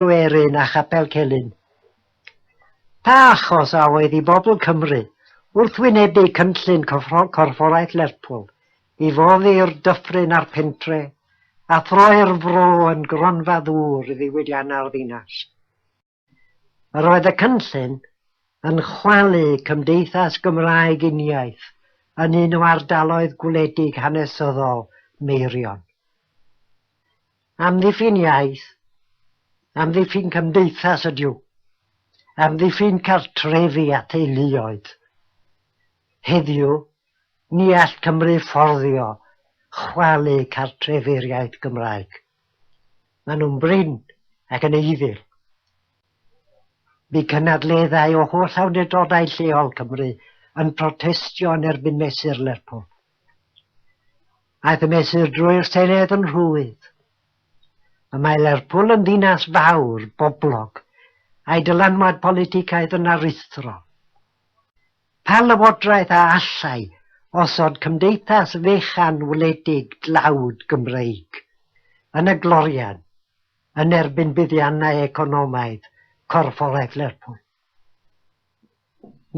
Tryweryn a Chapel Celyn. Pa achos a oedd i bobl Cymru wrthwynebu cynllun Corfforaeth Lerpwl i foddi'r dyffryn a'r pentre a throi'r fro yn gronfa ddŵr i ddiwydiannau'r ddinas? Yr oedd y cynllun yn chwalu cymdeithas Gymraeg uniaith yn un o ardaloedd gwledig hanesyddol Meirion. Amddiffyn iaith, amddiffyn cymdeithas ydyw, amddiffyn cartrefi a theuluoedd. Heddiw, ni all Cymru fforddio chwalu cartrefi'r iaith Gymraeg. Maen nhw'n brin ac yn eiddil. Bu cynadleddau o holl awdurdodau lleol Cymru yn protestio yn erbyn mesur Lerpwl. Aeth y mesur drwy'r Senedd yn rhwydd. Y mae Lerpwl yn ddinas fawr, boblog, a'i dylanwad politicaidd yn aruthrol. Pa lywodraeth a allai osod cymdeithas fechan wledig dlawd Gymreig yn y glorian yn erbyn buddiannau economaidd Corfforaeth Lerpwl?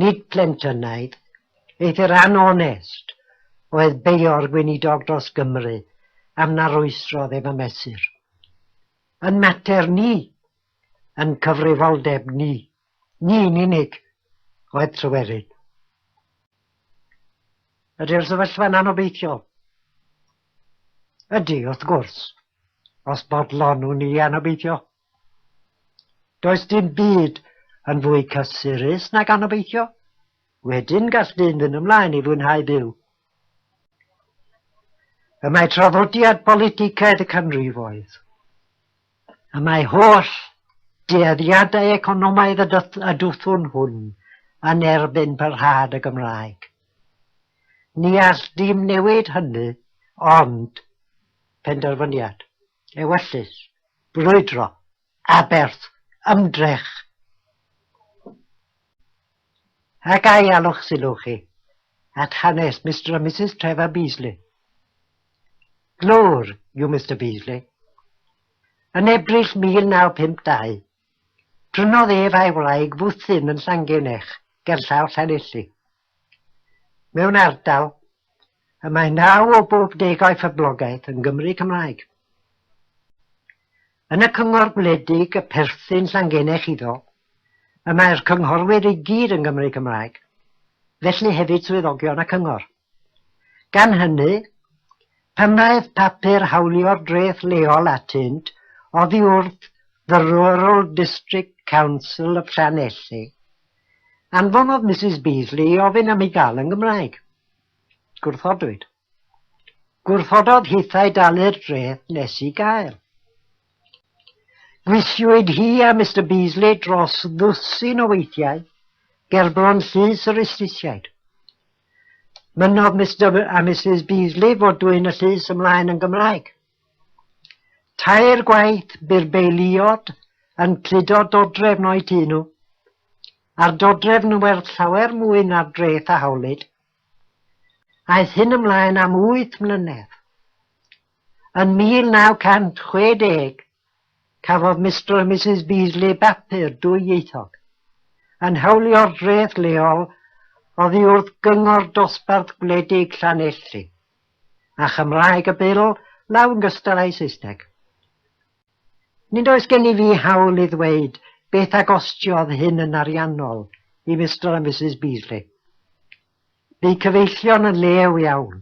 Nid plentynnaidd, eithr anonest oedd beio'r gweinidog dros Gymru am na rwystrodd ef y mesur. Yn mater ni, yn cyfrifoldeb ni, ni'n unig, oedd Tryweryn. Ydy'r sefyllfa'n anobeithiol? Ydy, wrth gwrs, os bodlonwn ni anobeithio. Does dim byd yn fwy cysurus nag anobeithio. Wedyn gall dyn fynd ymlaen i fwynhau byw. Y mae traddodiad politicaidd y canrifoedd, y mae holl dueddiadau economaidd y dwthwn hwn yn erbyn parhad y Gymraeg. Ni all dim newid hynny ond penderfyniad, ewyllys, brwydro, aberth, ymdrech. Ac ai alwch sylw chi at hanes Mr a Mrs Trevor Beasley. Glwr yw Mr Beasley. Yn Ebrill 1952, prynodd ef a'i wraig fwthyn yn Llangennech, gerllaw Llanelli. Mewn ardal y mae naw o bob deg o'i phoblogaeth yn Gymry Cymraeg. Yn y cyngor gwledig y perthyn Llangennech iddo, y mae'r cynghorwyr i gyd yn Gymry Cymraeg, felly hefyd swyddogion y cyngor. Gan hynny, pan wnaeth papur hawlio'r dreth leol atynt oddi wrth The Rural District Council of Llanelli, anfonodd Misus Beasley i ofyn am ei gael yn Gymraeg. Gwrthodwyd. Gwrthododd hithau dalu'r dreth nes i gael. Gwysiwyd hi a Mister Beasley dros ddwsin o weithiau gerbron llys yr Ustisiaid. Mynnodd Mister a Misus Beasley fod dwyn y llys ymlaen yn Gymraeg. Tair gwaith bu'r beilïod yn cludo dodrefn o'u tŷ nhw, a'r dodrefn yn werth llawer mwy na'r dreth a hawlid. Aeth hyn ymlaen am wyth mlynedd. Yn 1960, cafodd Mister a Misus Beasley bapur dwyieithog yn hawlio'r dreth leol oddi wrth Gyngor Dosbarth Gwledig Llanelli, a Chymraeg y Bil lawn gystal â'i Saesneg. Nid oes gennyf fi hawl i ddweud beth a gostiodd hyn yn ariannol i Mister a Misus Beasley. Bu cyfeillion yn lew iawn,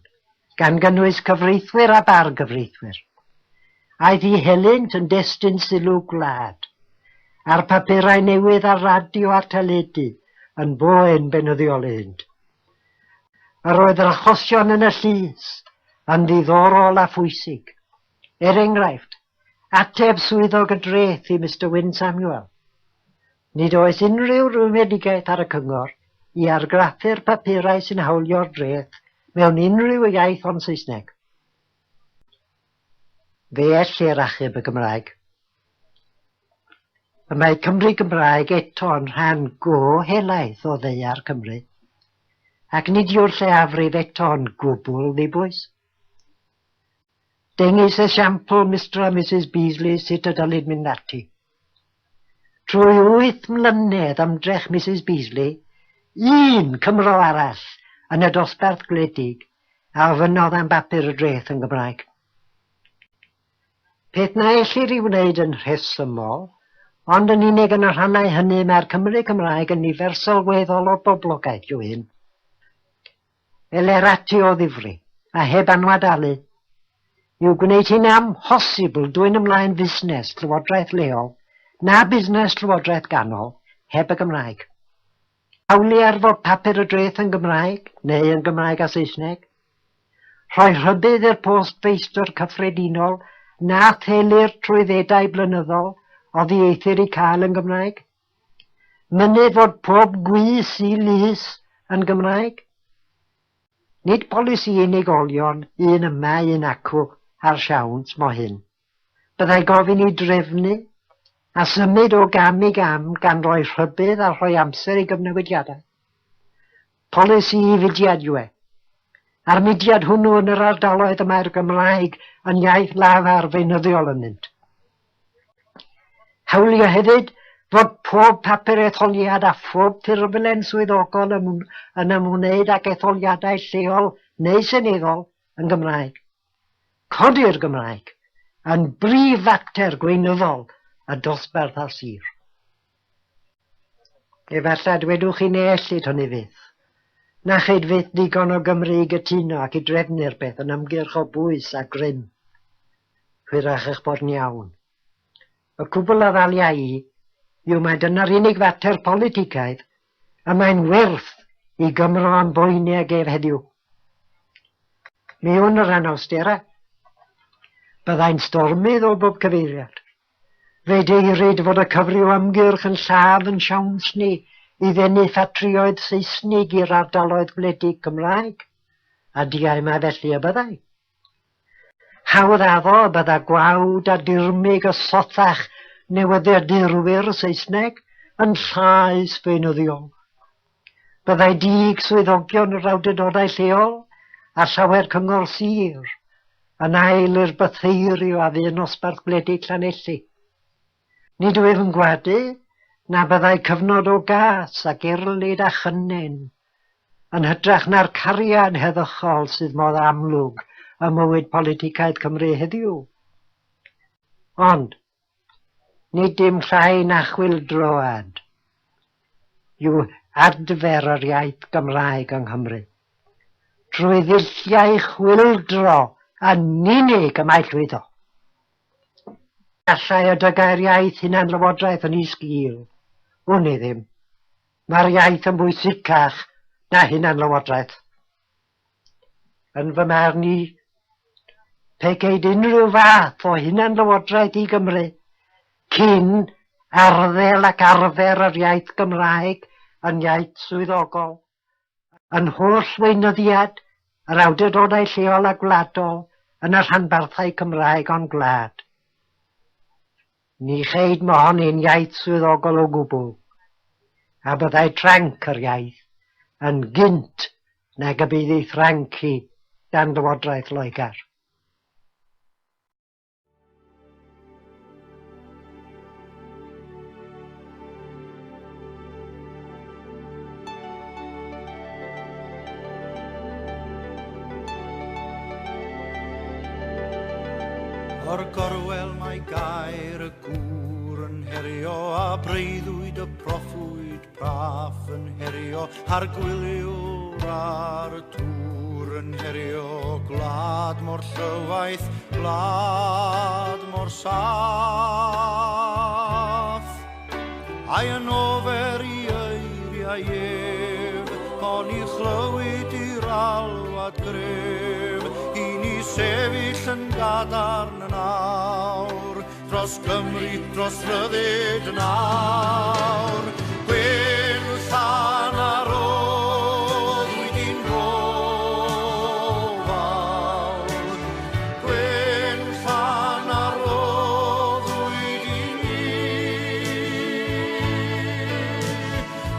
gan gynnwys cyfreithwyr a bargyfreithwyr. Aeth i helynt yn destun sylw gwlad, a'r papurau newydd a'r radio a'r teledu yn boen beunyddiol iddynt. Yr oedd yr achosion yn y llys yn ddiddorol a phwysig. Er enghraifft, ateb swyddog y dreth i Mister Wyn Samuel. Nid oes unrhyw rwymedigaeth ar y cyngor i argraffu'r papurau sy'n hawlio'r dreth mewn unrhyw iaith ond Saesneg. Fe ellir achub y Gymraeg. Y mae Cymru Gymraeg eto yn rhan go helaeth o ddaear Cymru, ac nid yw'r lleiafrif eto'n gwbl ddibwys. Dengys esiampl Mister a Misus Beasley sut y dylid mynd ati. Trwy 8 mlynedd ymdrech Mrs Beasley, un Cymro arall yn y dosbarth gwledig a ofynnodd am bapur y dreth yn Gymraeg. Peth na ellir ei wneud yn rhesymol, ond yn unig yn y rhannau hynny mae'r Cymry Cymraeg yn nifer sylweddol o'r boblogaeth yw hyn. Eler ati o ddifri, a heb anwadalu, i'w gwneud hi'n amhosibl dwyn ymlaen fusnes llywodraeth leol na busnes llywodraeth ganol heb y Gymraeg. Hawlier fod papur y dreth yn Gymraeg, neu yn Gymraeg a Saesneg. Rhoi rhybudd i'r postfeistr cyffredinol na thelir trwyddedau blynyddol oddieithr i cael yn Gymraeg. Mynnu fod pob gwys i lys yn Gymraeg. Nid polisi unigolion, un yma, un acw, ar siawns, mo hyn. Byddai gofyn i drefnu a symud o gam i gam gan roi rhybudd a rhoi amser i gyfnewidiadau. Polisi i fudiad yw e. A'r mudiad hwnnw yn yr ardaloedd y mae'r Gymraeg yn iaith lafar feunyddiol ynddynt. Hawlio hefyd fod pob papur etholiad a phob ffurflen swyddogol yn ymwneud ag etholiadau lleol neu seneddol yn Gymraeg. Codi'r Gymraeg yn brif fater gweinyddol y dosbarth a'r sir. Efallai dwedwch chi na ellid hynny fyth. Na cheid fyth ddigon o Gymry i gytuno ac i drefnu'r peth yn ymgyrch o bwys a grym. Hwyrach eich bod yn iawn. Y cwbl a ddalia i yw mai dyna'r unig fater politicaidd y mae'n werth i Gymro am boeni ag ef heddiw. Mi wn yr anawsterau. Byddai'n stormydd o bob cyfeiriad. Fe deurid fod y cyfryw ymgyrch yn lladd yn siawns ni i ddenu ffatrïoedd Seisnig i'r ardaloedd gwledig Cymraeg, a diau mai felly y byddai. Hawdd addo y bydda gwawd a dirmyg y sothach newyddiadurwyr Saesneg yn llais beunyddiol. Byddai dig swyddogion yr awdurdodau lleol a llawer cyngor sir yn ail i'r bytheirio a fu yn nosbarth gwledig Llanelli. Nid wyf yn gwadu na byddai cyfnod o gas ac erlid a chynnen yn hytrach na'r cariad heddychol sydd mor amlwg ym mywyd politicaidd Cymru heddiw. Ond, nid dim llai na chwyldroad yw adfer yr iaith Gymraeg yng Nghymru. Trwy ddulliau chwyldro yn unig y mae llwyddo. Gallai y dygai'r iaith hunanlywodraeth yn ei sgil. Wn i ddim. Mae'r iaith yn bwysicach na hunanlywodraeth. Yn fy marn i, pe ceid unrhyw fath o hunanlywodraeth i Gymru cyn arddel ac arfer yr iaith Gymraeg yn iaith swyddogol, yn holl weinyddiad yr awdurdodau lleol a gwladol yn y rhanbarthau Cymraeg o'n gwlad. Ni cheid mohoni'n iaith swyddogol o gwbl, a byddai tranc yr iaith yn gynt nag y bydd ei thranc hi dan Lywodraeth Loegr. O'r gorwel mae gair y gŵr yn herio a breuddwyd y proffwyd praff yn herio a'r gwyliwr ar y tŵr yn herio gwlad mor llywaith, gwlad mor saff. Ai yn ofer i eiriau ef, oni chlywyd i'r alwad gref, i ni sefyll yn gadarn yn awr, dros Gymru, dros ryddid yn awr. Gwyn llan ar ôl i'n gofal, Gwyn llan ar ôl i ni.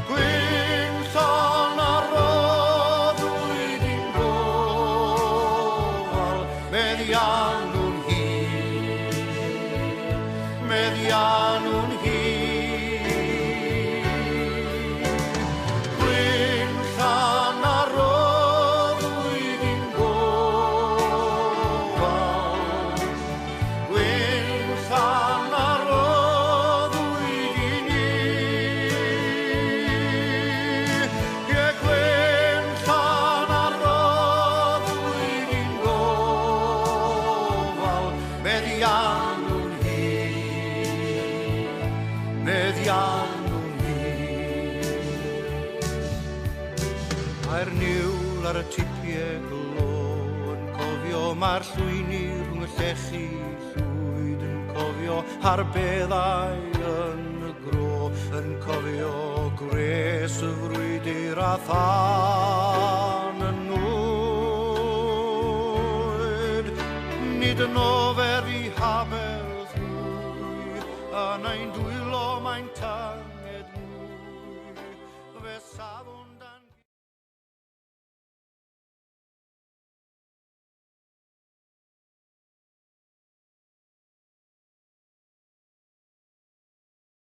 Gwyn llan ar ôl i'n gofal, meddiannwn hi, meddiannwn hi. feddiannwn hi. Mae'r niwl ar y tipiau glo yn cofio, mae'r llwyni rhwng y llechi llwyd yn cofio, a'r beddau yn y gro yn cofio gwres y frwydr a thân y nwyd. Nid yn ofer i haberth hwy, yn ein dwylo mae'n tynged mwy. Fe safwn